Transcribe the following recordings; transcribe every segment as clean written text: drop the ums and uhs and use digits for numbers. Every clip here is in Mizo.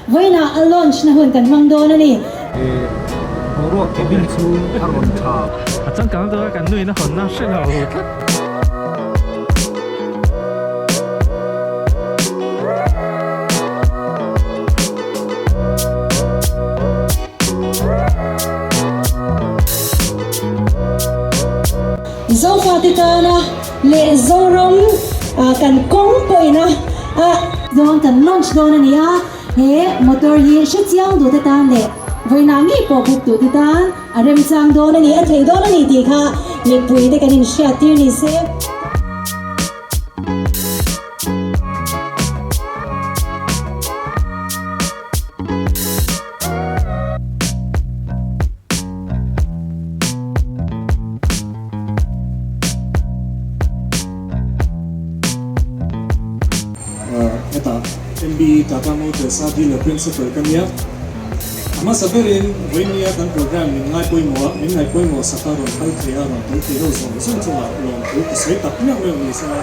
Vawiinah a launch na hun kan hmang dawn a ni. Boruak cabin chu a rawn tha. A changkang deuh a kan nuin a hawnna hre lo tlat. Zofate tana leh Zoram kan kawng pawhin a dawn kan launch dawn a ni a, he motor hi hrechiang duhte tan leh vawiinah ngei pawh book duhte tan a remchang dawn a ni, a thei dawn a ni tih kha mipuite kan inhriattir ni se. Hetah MB Tata Motors a dealer principal ka nia. A hmasa berin vawinia kan program min ngaipawimawh a, min ngaihpawimawh sak a rawn kal thei a, rawn tel thei ho zawng zawng chungah lawmthu ka sawi tak meuh meuh ni sela.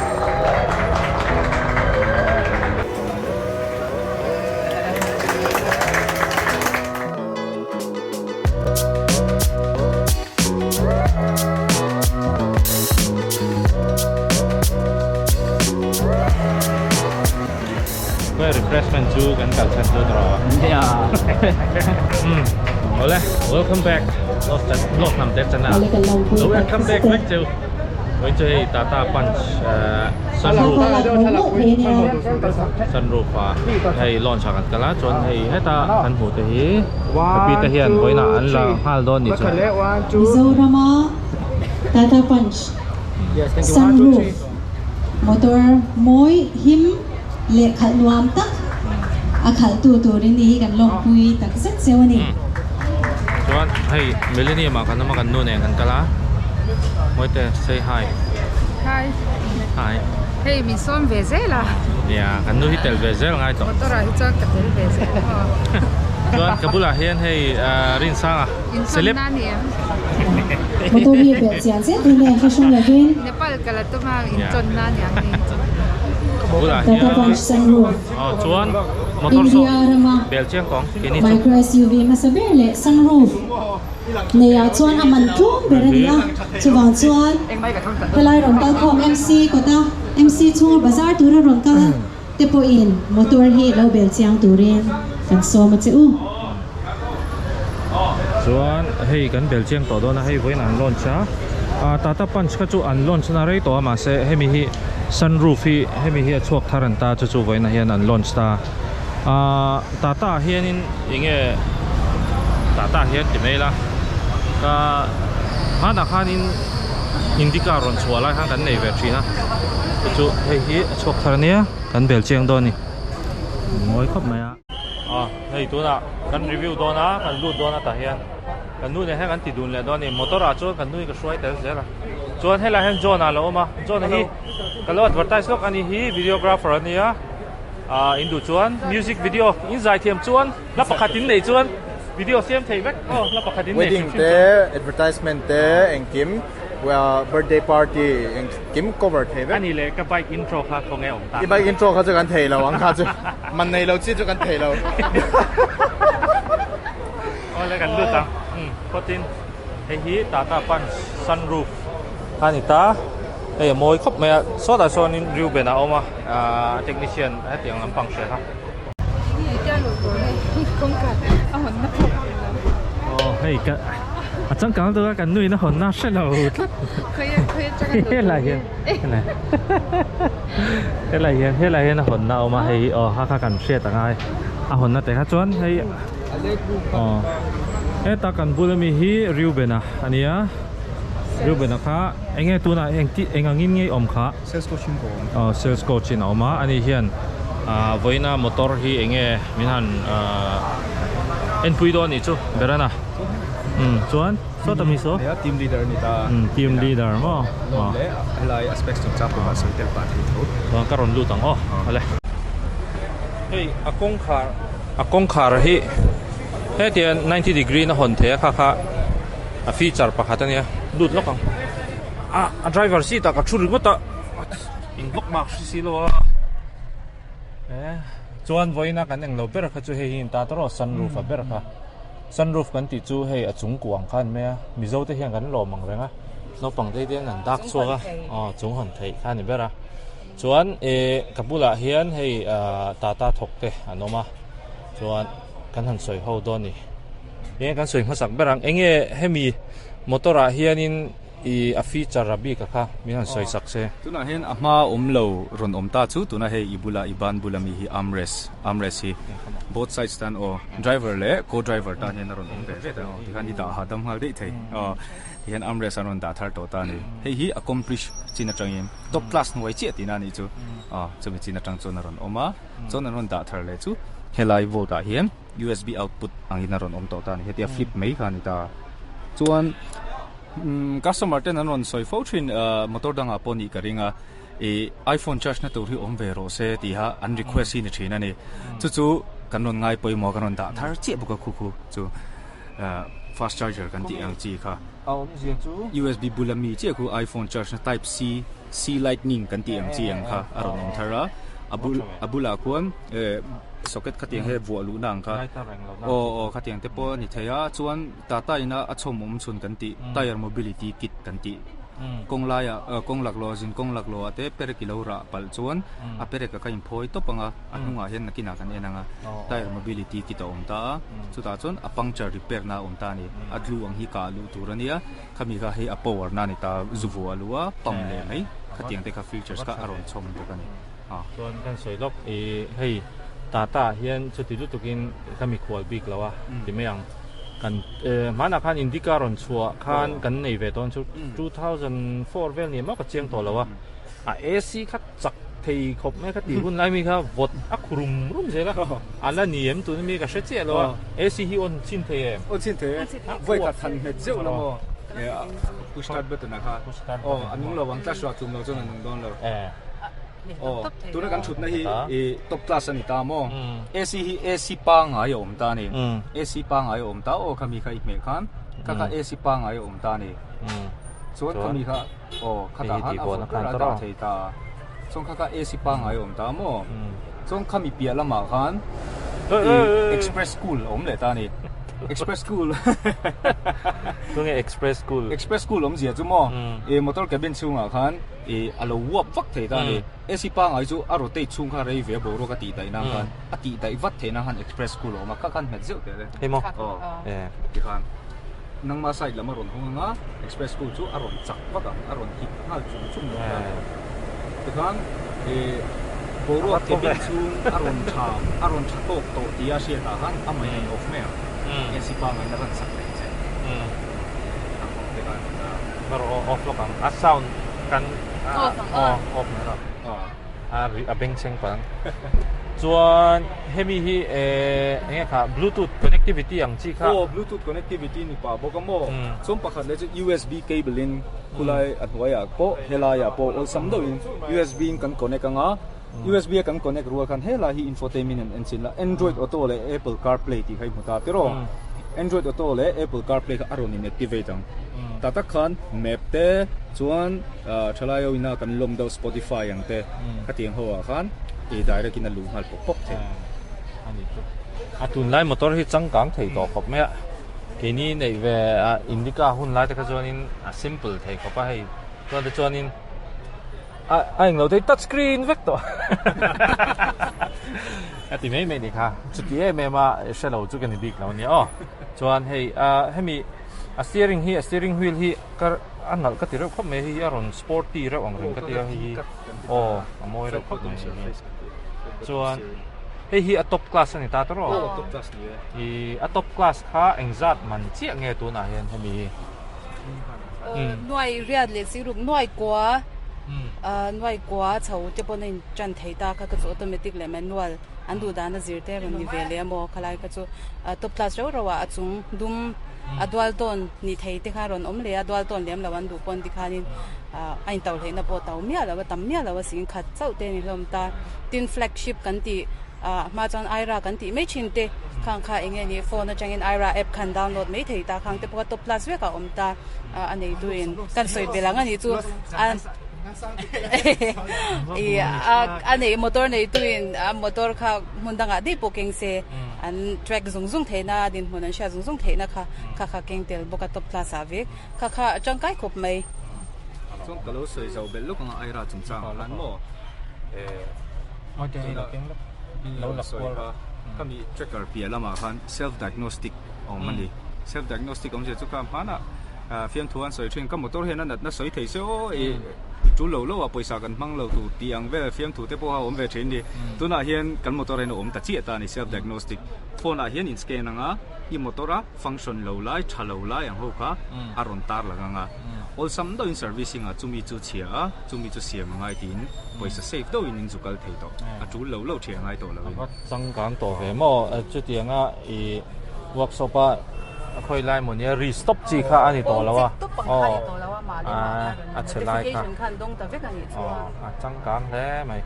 Refreshment chu kan kal chhan chu tawh. Yeah. Ole, welcome back. Lost lost nam te chana. Lo welcome back vek cheu. Oi chu hei Tata Punch sunroof sunroof a hei launch ah kan kal a chuan hei heta kan hmuh te hi happy te hian vawiinah an la nghal dawn ni chu. Mizorama Tata Punch sunroof motor mawi him leh khalh nuam tak a khalh tu turin hi kan lawmpui tak zet zeuh a ni. Chuan hei Millennium ah kan awm a kan nu nen kan kal a Mawite say hi. Hi. Hi. Hei min sawm ve zel a. Yeah kan nu hi tel ve zel ngai tawh. Motor ah hi chuan ka tel ve zel maw. Chuan ka bulah hian hei Rinsanga celeb. Inchhawn na ni em? Motor hi belh chian zet hi nge hre hrang lovin. Nepal ka la tum a inchhawn na ni ang ni. Bulah Tata hian Punch sunroof. Aw chuan motor saw India rama bel chiang kawng keini chu. Micro SUV hmasa ber leh sunroof neiah chuan a man tlum ber a ni a, chuvang chuan helai rawn kal khawm MC kawta MC chhunga bazar tura rawn kal te pawhin motor hi lo bel chiang turin kan sawm a che u. Chuan hei kan bel chiang tawh dawn a, hei vawiin an launch a, ah Tata Punch kha chu an launch na rei tawh a mahse hemi hi sunroof hi hemi hi a chhuak thar an ta chu chu vawiinah hian an launch ta ah Tata ah hianin eng nge Tata ah hian ti mai ila ka hmanah khanin Indica rawn chhuah lai khan kan nei ve thin a chu chu hei hi a chhuak thar ania kan bel chiang dawn a ni mawi khawp mai a. Aw hei tunah kan review dawn a kan lut dawn a tah hian kan nu nen hian kan ti dun leh dawn a ni motor ah chuan kan nu hi ka hruai tel zel a chuan helai hian John ah a lo awm a John hi ka lo advertise lawk a ni hi videographer a nia ah in duh chuan music video in zai thiam chuan hla pakhat in nei chuan video siam thei vek aw hla pakhat in nei wedding te advertisement te engkim birthday party engkim cover thei vek a ni leh ka bike intro kha khawnge awm I bike intro kha chu kan thei lo ang kha chu man nei lo chi chu kan thei lo. Awle kan lut ang umm phawtin hei hi Tata Punch sunroof kha a ni ta hei a mawi khawp mai a sawtah sawnin Reuben a awm a ahh technician hetiang lampang hria kha. Aw hei ka a changkang deuh a kan nuin a hawnna hre lo tlat helai hian. Helai hian helai hian a hawnna a awm a hei aw kha kha kan hriat ang a hei a hawnna te kha chuan hei aw heta kan bul ami hi Reuben-a a nia Reuben-a kha eng nge tunah eng tih eng angin nge awm kha Sales coach in ka awm aw sales coach in a awm a ani hian ah vawiina motor hi eng nge min han ah enpui dawn anih chu Berana umm chuan. Saw ta mi saw? Nia, team leader a ni ta. Umm, team leader maw? Lawm leh helai aspects chung chang pawh sawi tel pah thei tho. Chuan ka rawn lut ang aw, awle. Hei a kawngkhar, a kawngkhar hi hetiang 90 degree na hawn thei a kha kha a feature pakhat a nia, lut lawk ang. A a driver seat ah ka thu ringawt a, in vak mak hri si lo a. E. Chuan vawiina kan englo ber kha chu hei hi in ta tawrh aw sunroof a ber kha. Sunroof kan tih chu hei a chung kuang kha an mai a, Mizo te hian kan lawm ang reng a, naupang te hian an dak chhuak a, aw chung hawn theih kha a ni ber a. Chuan eh ka bulah hian hei ah Tata thawk te an awm a, chuan kan han sawi ho dawn a ni. Enge kan sawi hmasak ber ang, enge hemi motor ah hianin I a feature a bik a kha min han sawi sak se. Tunah hian a hma awm lo rawn awm ta chu tunah hei i bula i ban bula mi hi armrest armrest hi both sides tan aw driver leh co driver tan hian a rawn awm ve ve ta aw tikhan i dah hahdam nghal daih thei aw tihian armrest an rawn dah thar tawh ta a ni hei hi accomplish chin atangin top class hnuai chiah tihna a nih chu aw chumi chin atang chuan a rawn awm a chuan an rawn dah thar leh chu helai volt ah hian usb output angin a rawn awm tawh ta a ni hetia flip mai kha a ni ta chuan. Customer ten an rawn sawi fo thin motor dangah pawh nih ka ring a, ih iPhone charge na tur hi awm ve rawh se tiha an request hi ni thin a ni. Chu chu kan rawn ngai pawimawh a kan rawn dah thar chiah bawk a khu khu chu fast charger kan tih ang chi kha. A awmzia chu? USB bula mi chiah khu iPhone charge na type C, C lightning kan tih ang chi ang kha a rawn awm thar a, a bul a bulah khuan socket khatiang he vuah luhna ang kha aw aw khatiang te pawh a ni thei a chuan Tata ina a chhawm awm chhun kan tih Tyre Mobility Kit kan tih kawng laia kawng laklawh zin kawng laklawh ah te perek i lo rah palh chuan a perek a kha inphawi tawp ang a, a hnungah hian nakinah kan en ang a Tyre Mobility Kit a awm ta a, chutah chuan a puncture repair na a awm ta a ni, a glue ang hi kah luh tur a nia, khami kha hei a power na a ni ta, zu vuah luh a pump leh mai khatiang te kha features kha a rawn chhawm bawk a ni. Chuan kan sawi lawk i hei Tata ah hian chuti lutukin ka mikhual bik lo a ti mai ang. Kan hmanah khan Indica rawn chhuah khan kan nei ve dawn chu 2004 vel ni emaw ka chiang tawh lo a, a AC kha chak thei khawp mai kha tih hun lai mi kha vawt a khu rum rum zel a, a la ni em tuna mi ka hre chiah lo a, AC hi on chhin thei em? On chhin thei e, vawi khat han nghet zeuh la maw push start button ah kha aw a nung lo ang class ruah tum lo chuan a nung dawn lo. Aw, tuna kan thutna hi i top class a ni ta maw? AC hi AC pangngai a awm ta a ni. AC pangngai a awm ta aw khami kha i hmeh khan kha kha AC pangngai a awm ta a ni. Chuan khami kha aw khatah khan a vawt ber a dah thei ta a. Chuan kha kha AC pangngai a awm ta maw? Chuan khami piah lamah khan i express cool a awm leh ta a ni. Express cool Tunge express cool? Express cool awmzia chu maw? I motor cabin chhungah khan I a lo uap vak thei ta a ni. AC pangngai chu a rotate chhung kha rei ve a boruak a tih daih nan khan a tih daih vat theih nan khan express school a awm a, kha khan hmet zeuh teh le. Hei maw? Aw. Tikhan nangma side lam a rawn hawng anga express school chu a rawn chak vak ang, a rawn hit nghal chung chung dawn ta a ni. Tikhan i boruak cabin chhung a rawn tha a rawn tha tawk tawh tia hriatah khan a mei a in off mai ang. AC pangngai in a rawn chak thei che. A hawng te khan. Ka rawh off lawk ang a sound kan off ang aw off mai rawh a ri a beng chheng palh ang chuan hemi hi eh enge kha bluetooth connectivity ang chi kha aw bluetooth connectivity ni pah bawk a maw chuan pakhat leh chu usb cable in khulai a hnuaiah pawh helaiah pawh awlsam deuhin usb in kan connect anga usb a kan connect rual khan helai hi infotainment an en chin la android auto leh apple carplay tih kha i hmu ta tiraw android auto leh apple carplay kha a rawn in activate ang. Tah tak khan map te chuan thalai ho ina kan lawm deuh Spotify ang te khatiang ho ah khan i direct in a luh nghal pawp pawp thei. A ni chu. A tunlai motor hi changkang thei tawh khawp mai a, keini neih ve a Indica hun lai te kha chuanin a simple thei khawp a hei chuan te chuanin a a englo te hi touch screen vek tawh a ti mai mai ni kha chuti em em a hrelo chu ka ni bik lo ania aw chuan hei a hemi. A steering hi a steering wheel hi ka a nalh ka ti reuh khawp mai hei hi a rawn sporty reuh ang reng ka ti a hei hi aw a mawi reuh khawp mai hei hi chuan hei hi a top class a ni ta tawrh aw ih a top class kha engzat man chiah nge tunah hian hemi hi Nuai riat leh si ruk nuai kua nuai kua chho te pawn a in tan thei ta kha ka chu automatic leh manual an duh dan a zir te rawn ni ve leh a maw khalai kha chu top class reuh reuh ah a chung dum a dual tawn ni thei te kha rawn awm leh a dual tawn lem lo an duh pawn tikhanin a in to hleihna pawh to miah lo a tam miah lo a sing khat chauh te a ni hlawm ta tin flagship kan tih ah hma chuan aira kan tih mai thin te khang kha eng nge ni phone atangin aira app khan download mai thei ta khang te pawh kha top class vek a awm ta a neitu in kan sawi belh ang a nih chu a. I a nei motor neituin a motor kha hmun dangah daih pawh keng se an track zung zung theihna dinhmun an hriat zung zung theihna kha kha kha keng tel bawk a top class ah vek kha kha a tangkai khawp mai. Chuan ka lo sawi zau belh lawk anga Aira chungchang ah khan maw eh sawi kha khami tracker piah lamah khan self diagnostic a awm a ni self diagnostic awmzia chu kha hmanah Fiamthu an sawi thin, ka motor hian a natna sawi thei se aw i tul lo lo a pawisa kan hmang lo tur tih ang vel fiamthu te pawh a awm ve thin ni. Tunah hian kan motor hian a awm ta chiah ta a ni, self diagnostic. Phone ah hian in scan ang a, i motor a function lo lai, tha lo lai ang ho kha a rawn tar lang ang a. Awlsam deuhin servicing ah chumi chu chhia a, chumi chu siam a ngai tiin pawisa safe deuhin in zu kal thei tawh, a tul lo lo thiah a ngai tawh lo in. A va changkang tawh ve maw? Chutianga i workshop a khawi lai maw nia ri stop chi kha a ni tawh lo a aw a chhe lai kha aw a changkang hle mai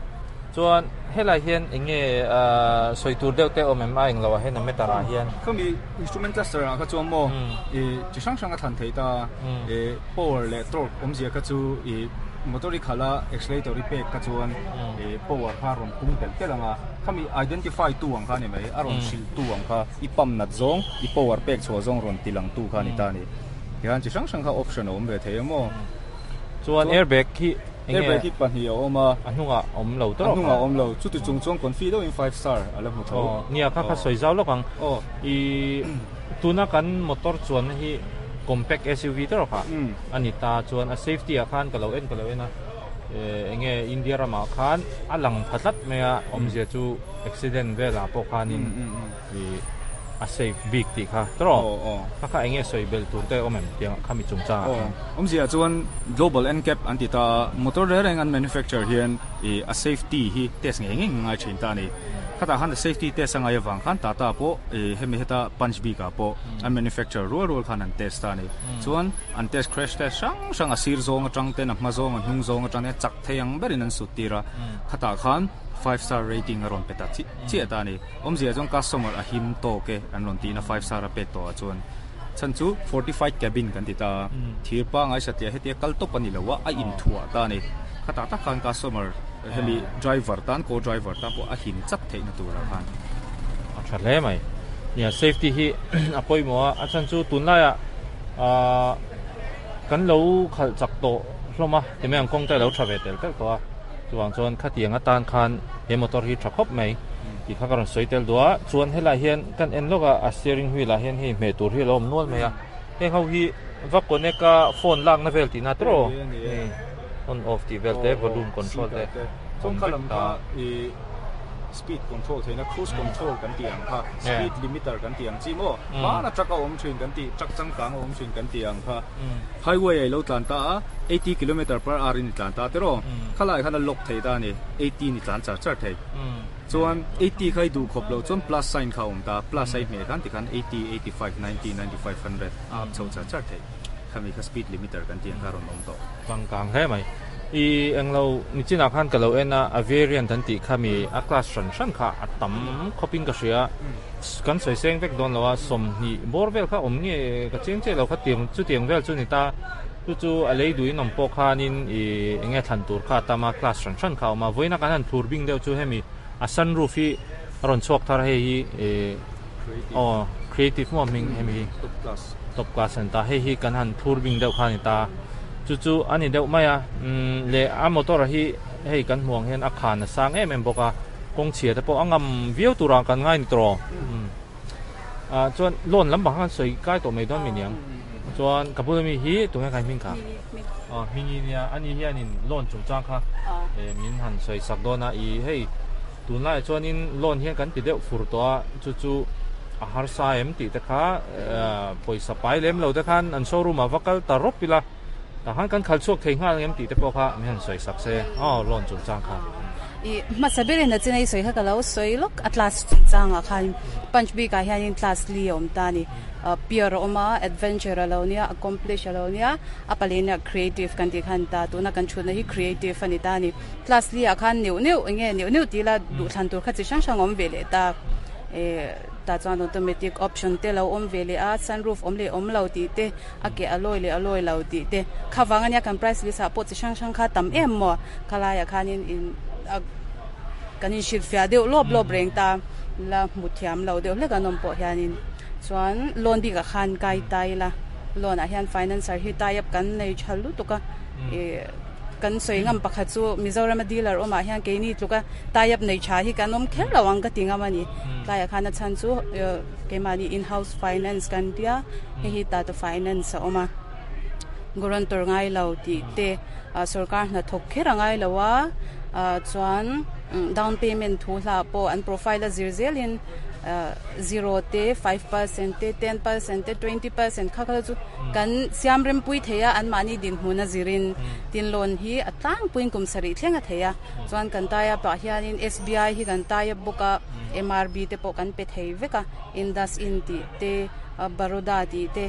chuan helai hian eng nge sawi tur deuh te awm em a englo ah hian a meter ah hian khami instrument cluster ah kha chuan maw i chi hrang hrang a thlan thei ta i power leh torque awmzia kha chu i motor i khalh a accelerator i pek kha chuan i power kha a rawn pung telh telh ang a khami identify tu ang kha a ni mai a rawn hrilh tu ang kha i pump nat zawng, i power pek chhuah zawng rawn ti lang tu kha a ni ta a ni. Tihian chi hrang hrang kha option a awm ve thei em aw. Chuan airbag hi eng nge? Airbag hi pahnih a awm a. A hnungah a awm lo tawp. A hnungah a awm lo. Chuti chung chuan confi deuhin five star a la hmu tho. Aw, nia kha kha sawi zau lawk ang. Aw. I tuna kan motor chuanna hi compact SUV tawp kha a ni ta. Chuan a safety ah khan ka lo en ka lo en a. Eng nge India ramah khan a lang pha tlat mai a, awmzia chu accident velah pawh khanin ih a safe bik tih kha tawrh kha kha eng nge sawi belh tur te awm em tiang khami chungchangah khan. Awmzia chuan Global NCAP an ti ta a, motor reng reng an manufacture hian ih a safety hi test ngei ngei ngai thin ta a ni. Khatah khan a safety test a ngai avang khan Tata pawh ih hemi heta punch bikah pawh an manufacture rual rual khan an test ta a ni. Chuan an test crash test hrang hrang a sir zawng atang ten a hma zawng a hnung zawng atang ten chak thei ang berin an sut tir a, khatah khan five star rating a rawn pe ta chiah ta a ni. Awmzia chuan customer a him tawk e an rawn tiin a five star a pek tawh ah chuan chhan chu fortified cabin kan ti ta a, thir pangai satliah hetia kal tawp a ni lo a, a inthuah ta a ni. Khatah tak khan customer hemi driver tan co driver tan pawh a him chak theihna turah khan. A tha hle mai. Nia safety hi a pawimawh a, a chhan chu tunlaiah ahh kan lo khalh chak tawh hlawm a, ti mai ang kawng te a lo tha ve tel tel tawh a, chuvang chuan khatiang atan khan he motor hi tha khawp mai tih kha ka rawn sawi tel duh a, chuan helaiah hian kan en lawk a, a steering wheel ah hian hei hmeh tur hi a lo awm nual mai a, heng ho hi va connect a phone lakna vel tihna tawh on off tih vel te volume control te awm vek ta. Speed control theihna cruise control kan tih ang kha speed limiter kan tih ang chi maw hmana truck a awm thin kan tih truck changkang a awm thin kan tih ang kha highway ah i lo tlan ta a eighty kilometer per hour in i tlan ta tiraw khalai khan a lock thei ta a ni eighty in i tlan char char thei chuan eighty kha i duh khawp loh chuan plus sign kha a awm ta plus a i hmeh khan tikhan eighty eighty five ninety ninety five hundred a up chho char char thei khami kha speed limiter kan tih ang kha a rawn awm tawh. Changkang hle mai. I englo nichinah khan ka lo en a, a variant an tih kha mi a class hran hran kha a tam khawpin ka hria a, kan sawi seng vek dawn lo a, 20 bawr vel kha awm nge ka chiang chiah lo kha tiang chutiang vel chu ni ta, chu chu a lei duhin awm pawh khanin i enge thlan tur kha a tam a, class hran hran kha a awm a, vawiina kan han thlur bing deuh chu hemi a sunroof hi a rawn chhuak thar hei hi i aw creative maw hming hemi hi top class a ni ta, hei hi kan han thlur bing deuh kha a ni ta. Chu chu a ni deuh mai a, umm leh a motor hi hei kan hmuh ang hian a khan a sang em em bawk a, kawng chhia te pawh a ngam viau turah kan ngai ni tawh umm ah chuan loan lampang khan sawi kai tawh mai dawn mi niang chuan ka bula mi hi tunge kha hming kha aw hmingi nia ani hianin loan chungchang kha eh min han sawi sak dawn a ih hei tunlaiah chuanin loan hian kan ti deuh fur tawh a chu chu a harsa em tih te kha Pawisa pai lem lo te khan an showroom ah va kal ta rawp ila, tah khan kan khal chhuak thei nghal ang em tih te pawh kha min han sawi sak se, aw loan chungchang kha. I hmasa berin a chinei sawi kha ka lo sawi lawk a class chungchang ah khan punch bik ah hianin class li a awm ta a ni, pure a awm a, adventure a lo nia, accomplish a lo nia, a pali nia creative kan tih kha a ni ta, tuna kan thutna hi creative a ni ta a ni. Class li ah khan neuh neuh eng nge neuh neuh tih ila duhthlan tur kha chi hrang hrang a awm ve leh ta. Tah chuan automatic option te lo awm ve leh a, sunroof awm leh awm lo tih te, a ke a lawi leh a lawi lo tih te. Kha vang ania kan price list ah pawh chi hrang hrang kha tam em maw? Khalaiah khanin in a kan inhrilhfiah deuh lawp lawp reng ta la hmu thiam lo deuh hlek an awm pawh hianin chuan loan bikah khan kai ta ila loan ah hian financer hi tie up kan nei tha lutuk a ih kan sawi ngam pakhat chu Mizoram a dealer awmah hian keini tluka tie up nei tha hi kan awm kher lo ang ka ti ngam a ni tlaiah khan a chhan chu keimahni in house finance kan tia hei hi tata finance a awm a guarantor ngai lo tih te. Sorkar hnathawk kher a ngai lo a, chuan down payment thu hla pawh an profile a zir zelin zero te, 5% te, 10% te, 20% kha kha chu kan siam rempui thei a, anmahni dinhmun a zirin tin loan hi a tlangpuiin kum sarih thleng a thei a, chuan kan tie up ah hianin SBI hi kan tie up bawk a, MRB te pawh kan pe thei vek a, IndusInd tih te, Baroda tih te.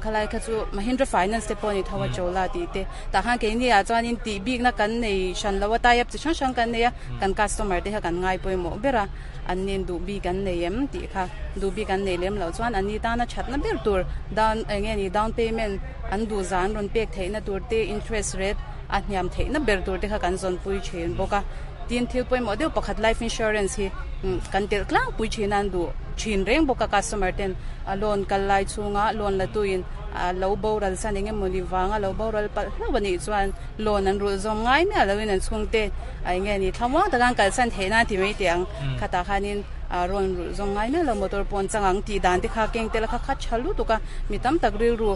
Khalai kha chu Mahindra Finance te pawh a ni tho a Chola tih te. Tah khan keini ah chuanin tih bikna kan nei hran lo a, tie up chi hrang hrang kan nei a, kan customer te kha kan ngai pawimawh ber a, an nen duh bik an nei em tih kha duh bik an nei lem loh chuan an ni tana thatna ber tur down eng nge ni down payment an duh zan rawn pek theihna tur te interest rate a hniam theihna ber tur te kha kan zawnpui thin bawk a. Tin thil pawimawh deuh pakhat life insurance hi kan telh tlangpui thin a an duh thin reng bawk a customer ten a loan kal lai chhunga loan la tuin a lo boral san eng emawni vanga lo boral palh hlauh a nih chuan loan an rulh zawm ngai miah loin an chhungte a eng nge ni thlamuang taka an kalsan theih nan ti mai teh ang khatah khanin a rawn rulh zawm ngai miah lo motor pawh an chang ang tih dan te kha keng tel kha kha tha lutuk a mi tam tak rilru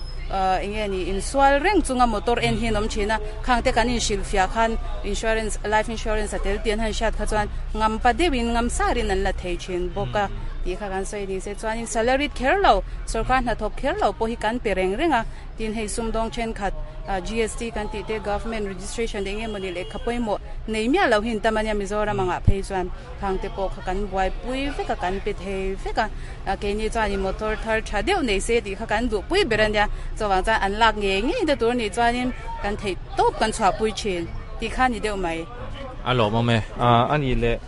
eng nge ni insual reng chunga motor en hi an awm thin a khang te kan inhrilhfiah khan insurance life insurance a tel tih an han hriat kha chuan ngam pa deuhin ngam sarin an la thei thin bawk a tih kha kan sawi ni se chuanin salary kher lo sorkar hnathawk kher lo pawh hi kan pe reng reng a tin hei sumdawng thenkhat GST kan tih te government registration eng nge mawni lehkha pawimawh nei miah lo hi an tam ania Mizoram angah phei chuan khang te pawh kha kan buaipui vek a kan pe thei vek a. Keini chuan motor thar tha deuh nei se tih kha kan duhpui ber a nia, chuvang chuan an lak ngei ngei te tur nih chuanin kan theih tawp kan chhuahpui thin tih kha a ni deuh mai. A lawmawm e. A nih leh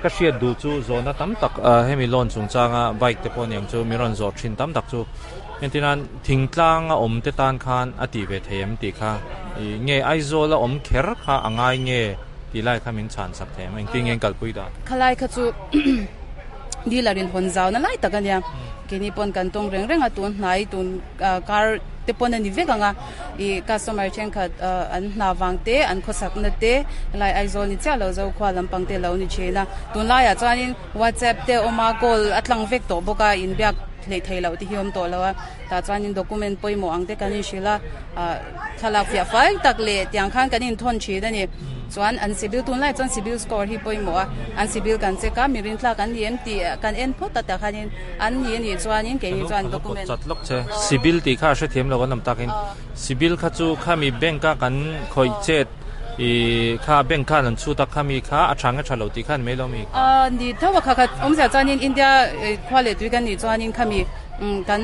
ka hriat duh chu zawhna tam tak hemi loan chungchanga bike te pawh aniang chu min rawn zawh thin tam tak chu entirnan thingtlang a awm te tan khan a tih ve thei em tih kha nge Aizawl a awm kher kha a ngai nge tih lai kha min chhan sak thei em engtin nge an kalpui dan? Khalai kha chu dealer in hawn zau na lai tak a nia keini pawn kan tawng reng reng a tun hnai tun car te pawn a ni vek ang a ih customer thenkhat an hna vang te an khawsak na te helai Aizawl ni chiah lo Zokhua lampang te lo ni thin a tunlaiah chuanin whatsapp te a awm a call a tlang vek tawh bawk a inbiak hleih theih loh te hi a awm tawh lo a tah chuanin document pawimawh ang te kan inhrilh a ah thlalak fiah fai tak leh tiang khan kan inthawn thin a ni chuan an civil tunlai chuan civil score hi pawimawh a an civil kan check a mi rintlak an ni em tih kan en phawt a tah khanin an ni a nih chuanin keini chuan document chat lawk che civil tih kha a hrethiam lo an awm takin civil kha chu khami bank a kan khawih chet ih kha bank khan an chhut a khami kha a tha nge tha lo tih kha a ni mai lo mi a ni tho a kha kha awmzia chuanin India khua leh tui kan nih chuanin khami kan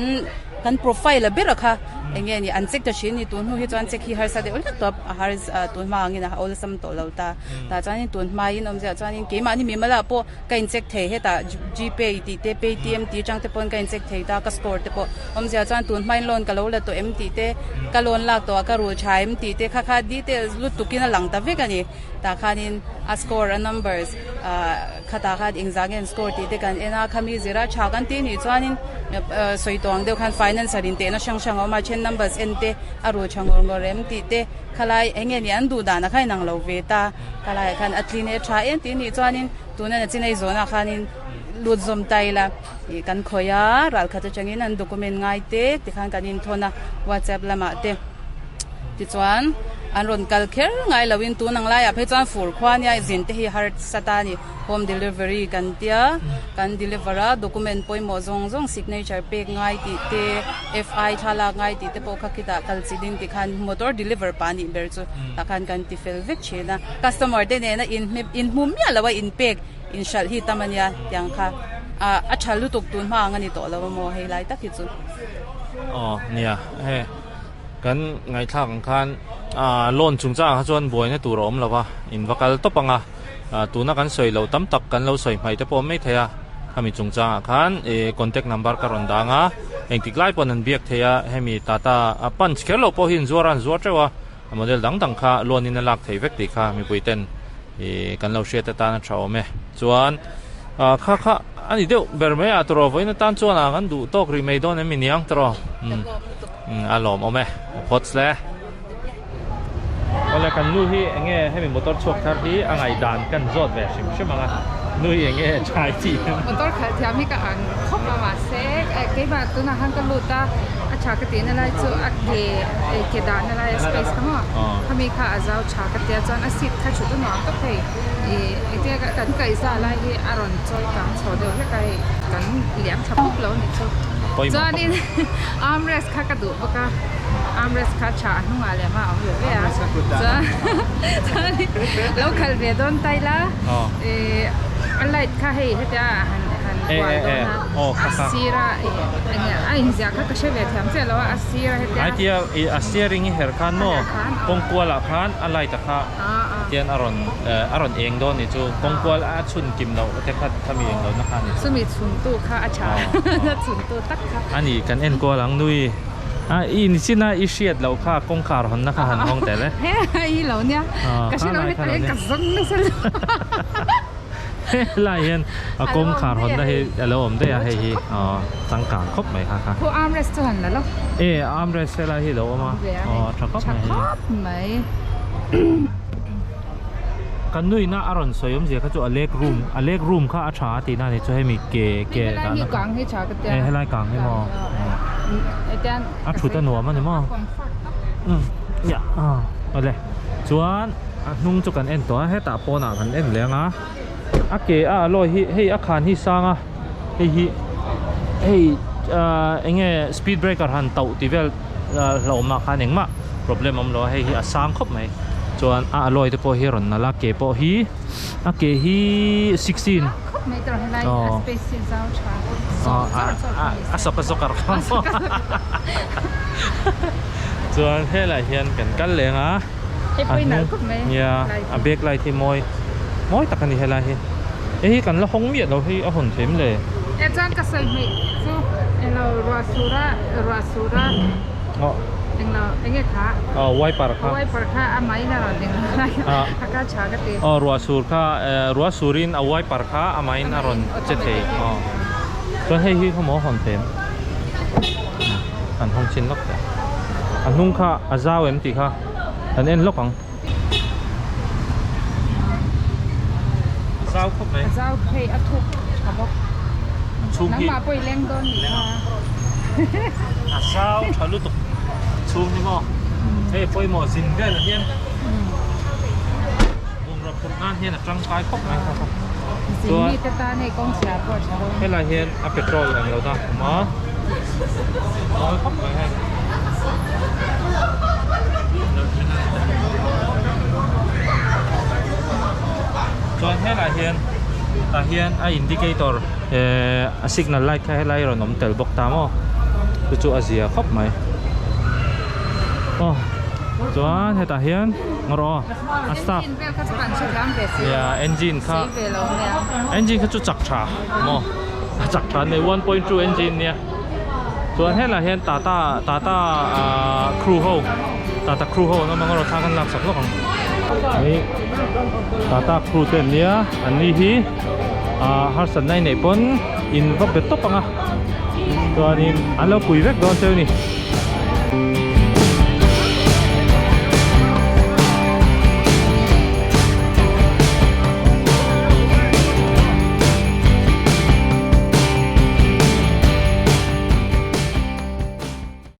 kan profile a ber a kha eng nge ni an check ta thin ni tun hnu hi chuan check hi harsa deuh hlek tawp a har tun hma angin a awlsam tawh lo ta tah chuanin tun hmain awmzia chuanin keimahni mimal ah pawh ka in check thei hetah gpay tih te paytm tih atang te pawn ka in check thei ta ka score te pawh awmzia chuan tun hmain loan ka lo la tawh em tih te ka loan lak tawh ah ka rul tha em tih te kha kha details lutukin a lang ta vek a ni tah khanin a score a numbers ah. Khatah khan engzah nge an score tih te kan en a, khami zira tha kan tih nih chuanin sawi tawh ang deuh khan financer in tehna hrang hrang a awm a, then numbers en te a rul tha ngawr ngawr em tih te khalai eng nge ni an duh dan a kha inang lo ve ta, khalaiah khan a tlin e tha em tih nih chuanin tuna na chin ei zawnah khanin lut zawm ta ila ih kan khawih a, ral khat atangin an document ngai te tikhan kan inthawn a whatsapp lamah te. Tichuan, an rawn kal kher ngai loin tun ang laiah phei chuan fur khua nia zin te hi harsa ta a ni. Home delivery kan tia, kan deliver a, document pawimawh zawng zawng signature pek ngai tih te, FI thlalak ngai tih te pawh kha khitah kal chi ding tih khan motor deliver pah anih ber chu tah khan kan ti fel vek thin a. Customer te nena inhmu miah lo a inpek inhralh hi tam a nia tiang kha a tha lutuk tun hma ang a ni tawh lo a maw hei lai tak hi chu. Aw nia he. Kan ngaihthlak ang khan aaa loan chungchangah kha chuan buaina tur a awm lo va, in va kal tawp ang a, tuna kan sawi loh tam tak kan lo sawi hmaih te pawh a awm mai thei a. Khami chungchangah khan ih contact number ka rawn dang a, engtik lai pawn an biak thei a, hemi Tata punch kher loh pawh hi an zuar a, an zuar teuh a, a model dang dang kha loan in a lak thei vek tih kha mipui ten ih kan lo hriat atan a tha awm e. Chuan ah kha kha a ni deuh ber mai a tawrh vawiin atan chuan ah kan duh tawk rih mai dawn em ni ang tawrh umm a lawmawm e phawts le. Awle kan nu hi enge hemi motor chhuak thar hi a ngaihdan kan zawt ve hrim hrim ang a, nu hi enge chai chi em? Motor khalh thiam hi ka ang khawp a mahse keimah tunah khan ka lut a, a tha ka tihna lai chu a ke ke dahna lai a space kha maw khami kha a zau tha ka tia chuan a seat kha thut a nuam tawp hei ih engtia kan kaihza lai hi a rawn chawi kang chho deuh hlek a hei kan liam tha pup lo a nih chu chuanin armrest kha ka duh bawk a. Armrest kha tha a hnungah leh hmaah a awm ve ve a chuan chuanin lo khalh ve dawn ta ila ih a light kha hei hetia han han kual dawn a a sira ih enge a inziah kha ka hre ve thiam chiah lo a a sira hetia Haitia ih a steering hi her khan maw kawng kualah khan a light a kha tian a rawn a rawn eng dawn nih chu kawng kual a chhun kim loh te kha khami eng lohna kha a ni chu. Chumi chhuntu kha a tha a chhuntu tak kha. A ni kan enkual ang nui. A i ni chin a i hriat loh kha kawngkhar hawnna kha han hawng tel e. He i lo nia ka hre lo heta hian ka zawng nasa lo. Helai hian a kawngkhar hawnna hi a lo awm daih a hei hi aw changkang khawp mai kha kha. Khu armrest chu han la lo. E armrest helai hi a lo awm a aw tha khawp mai. Tha khawp mai. Kan nuihna a rawn sawi awmzia kha chu a leg room a leg room kha a tha a tihna a ni chu hemi ke ke dahna kha. Helai hi kang hi tha ka tia. E helai kang hi maw. A thut a nuam a ni maw. Ya awle chuan a hnung chu kan en tawh a hetah pawnah kan en leh ang a a ke a alawi hi hei a khan hi sang a hei hi hei eng nge speed breaker han tauh tih vel hlauhawmah khan engmah problem a awm lo a hei hi a sang khawp mai chuan a alloy te pawh hi a rawn nalh a ke pawh hi a ke hi 16 aw a sawk a sawk a rawn chuan helaiah hian kan kal leng a a hnung nia a back light hi mawi mawi tak a ni helai hi hei hi kan la hawng miah lo hei a hawn theim le. E chuan ka sawi hmeh chu englo ruah sura ruah sura englo enge kha aw wiper kha wiper kha a mai na rawn eng lai a ka tha ka ti aw ruah sur kha ruah surin a wiper kha a mai in a rawn che thei aw chuan hei hi khawmaw hawn theim An hawng chin lawk teh. A hnung kha a zau em tih kha kan en lawk ang. A zau khawp mai. A zau phei a thuk tha bawk. Chhung hi. Nangmah pawh i leng dawn nih kha. A zau tha lutuk. Chhung hi maw. Hei pawimawh zin velah hian bungraw phurh nan hian a tangkai khawp mai kha kha. Zin mite tan hei kawngchhia pawh a tha dawn. Helai hian a petrol eng lo na awm a mawi khawp mai hei chuan helai hian tah hian a indicator eh a signal light kha helai rawn awm tel bawk ta maw chu chu a zia khawp mai aw chuan hetah hian ngaw rawh aw. a staff ya engine kha engine kha chu chak tha maw a chak tha nei 1.2 engine nia chuan helai hian tata tata ah crew ho tata crew ho an awm ang erawh thla kan lak sak lawk ang hei tata crew te an nia an ni hi ah harsatna i neih pawn in va be tawp ang a chuanin an lo pui vek dawn cheu ni.